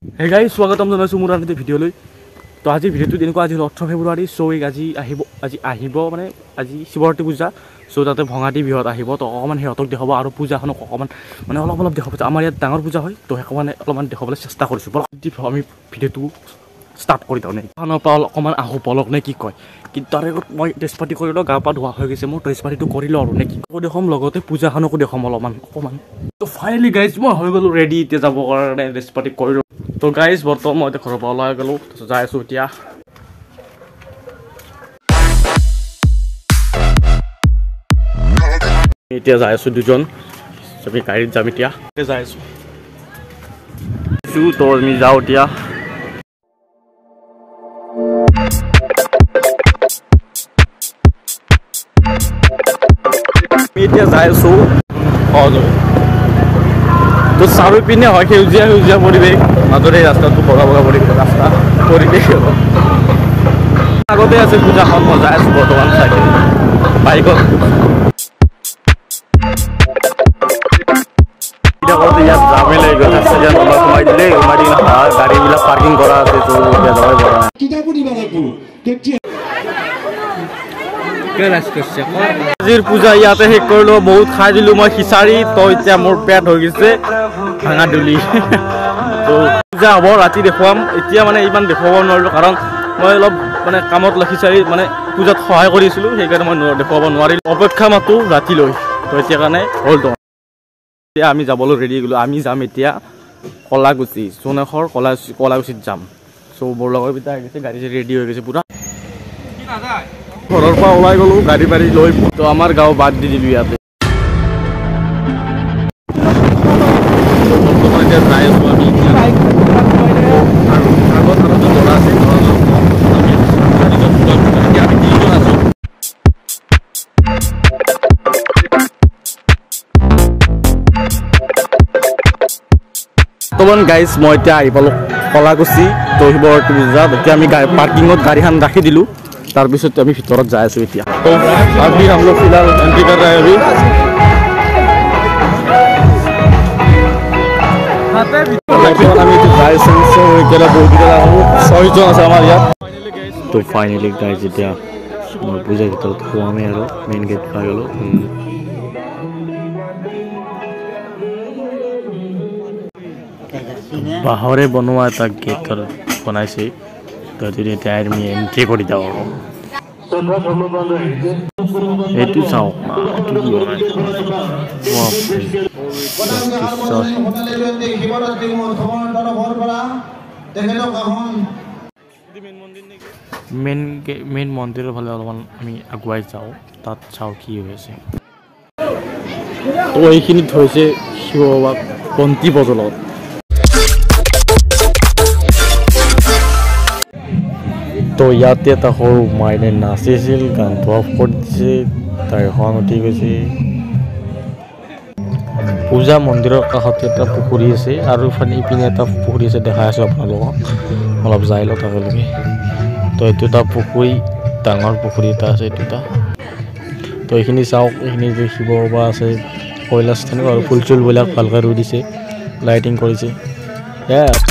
Hey guys, স্বাগতম জনাইছোঁ মোৰ আন এটা ভিডিঅ'লৈ। তো আজিৰ ভিডিঅ'টো তেনেকুৱা, আজি হ'ল 18 ফেব্ৰুৱাৰী। চ' আজি আহিব মানে আজি শিৱৰাত্ৰি পূজা। চ' তাতে ভঙাতি বিহুত আহিব। তো অকণমান সিহঁতক দেখুৱাব আৰু পূজাখনক অকণমান মানে অলপ অলপ দেখুৱাব। আমাৰ ইয়াত ডাঙৰ পূজা হয়, তো সেইকাৰণে অলপমান দেখুৱাবলৈ চেষ্টা কৰিছোঁ। বলক, আমি ভিডিঅ'টো ষ্টাৰ্ট কৰি দিওঁ নে খনৰ পৰা অকণমান আহোঁ বলক নে কি কয়। কিন্তু তাৰে আগত মই ড্ৰেছ পাতি কৰি লওঁ, গা পা ধোৱা হৈ গৈছে মোৰ, ড্ৰেছ পাতিটো কৰি লওঁ আৰু নে কি দেখুৱাম, লগতে পূজাখনকো দেখুৱাম অলপমান অকণমান। তো ফাইনেলি গাইজ, মই হৈ গ'লোঁ ৰেডি এতিয়া যাবৰ কাৰণে, ড্ৰেছ পাতি কৰিলোঁ। তো গাইজ, বৰ্তমান মই এতিয়া ঘৰৰ পৰা ওলাই গ'লোঁ, তাৰপিছত যাই আছোঁ এতিয়া। এতিয়া যাই আছোঁ দুজন, আমি গাড়ীত যাম এতিয়া যাই আছোঁ। তো আমি যাওঁ এতিয়া। আমি এতিয়া যাই আছোঁ। তো চাৰিওপিনে হয় সেউজীয়া সেউজীয়া পৰিৱেশ, মাজতে এই ৰাস্তাটো বগা বগা পৰিৱেশ, ৰাস্তা পৰিৱেশ। আগতে আছে পূজাখন। মই যাই আছোঁ বৰ্তমান চাইকেল বাইকত। ইয়াত জামে লাগি গ'ল, সোমাই দিলে, সোমাই দি গাড়ীবিলাক পাৰ্কিং কৰা আছে। তো এতিয়া যাবই পৰা নাই। আজিৰ পূজা ইয়াতে শেষ কৰিলোঁ। বহুত খাই দিলোঁ মই খিচাৰি, তো এতিয়া মোৰ পেট হৈ গৈছে ভাঙা দুলি। তো পূজা হ'ব ৰাতি দেখুৱাম, এতিয়া মানে ইমান দেখুৱাব নোৱাৰিলোঁ, কাৰণ মই অলপ মানে কামত খিচাৰি মানে পূজাত সহায় কৰিছিলোঁ, সেইকাৰণে মই দেখুৱাব নোৱাৰিলোঁ। অপেক্ষা মাতো ৰাতিলৈ। তো এতিয়া কাৰণে হ'ল। তো এতিয়া আমি যাবলৈ ৰেডি গ'লোঁ। আমি যাম এতিয়া কলাকুচি, সোণেখৰ কলাকুচিত যাম। চ' মোৰ লগৰকেইটা আহি গৈছে, গাড়ী চাড়ী ৰেডি হৈ গৈছে পূৰা। ঘৰৰ পৰা ওলাই গ'লোঁ গাড়ী বাৰী লৈ। তো আমাৰ গাঁও বাদ দি দিলোঁ ইয়াতে। বৰ্তমান এতিয়া যাই আছোঁ আমি আৰু আগত আৰু এজন ল'ৰা আছে, আমি চাৰিজন, এতিয়া আমি তিনিজন আছোঁ। বৰ্তমান গাইজ, মই এতিয়া আহি পালোঁ কলাকুচি। তো শিৱৰাত্ৰি পূজাত এতিয়া আমি পাৰ্কিঙত গাড়ীখন ৰাখি দিলোঁ, তাৰপিছত আমি ভিতৰত যাই আছোঁ এতিয়া। तो अभी हम लोग फिलहाल एंट्री कर रहे हैं अभी। বৰ্তমান আমি এতিয়া যাই আছোঁ। এতিয়া বহুতকেইটা ছয়জন আছে আমাৰ ইয়াত। তো ফাইনেলি গাইজ, এতিয়া মই পূজাৰ ভিতৰত সোমামেই আৰু মেইন গেট পাই গ'লোঁ। বাঁহৰে বনোৱা এটা গেটৰ বনাইছে। তো এতিয়া আমি এণ্ট্ৰি কৰি দিওঁ আৰু এইটো চাওক না, এইটো কি বনাইছে। দৃশ্য মেইন মন্দিৰৰ ফালে অলপমান আমি আগুৱাই যাওঁ, তাত চাওঁ কি হৈ আছে। তো এইখিনিত হৈছে শিৱ বাবাক বন্তি প্ৰজ্বলন। তো ইয়াতে এটা সৰু মাইনে নাচিছিল, গানটো অফ কৰি দিছে, তাইৰ খং উঠি গৈছে। পূজা মন্দিৰৰ কাষতে এটা পুখুৰী আছে আৰু ইপিনে এটা পুখুৰী আছে, দেখাই আছোঁ আপোনালোকক, অলপ যাই লওক তালৈকে। তো এইটো এটা পুখুৰী, ডাঙৰ পুখুৰী এটা আছে এইটো এটা। তো এইখিনি চাওক, এইখিনি যে শিৱ বাবা আছে, কৈলাশ থানো আৰু ফুল চুলবিলাক ভালকৈ ৰুই দিছে, লাইটিং কৰিছে, সেয়াই।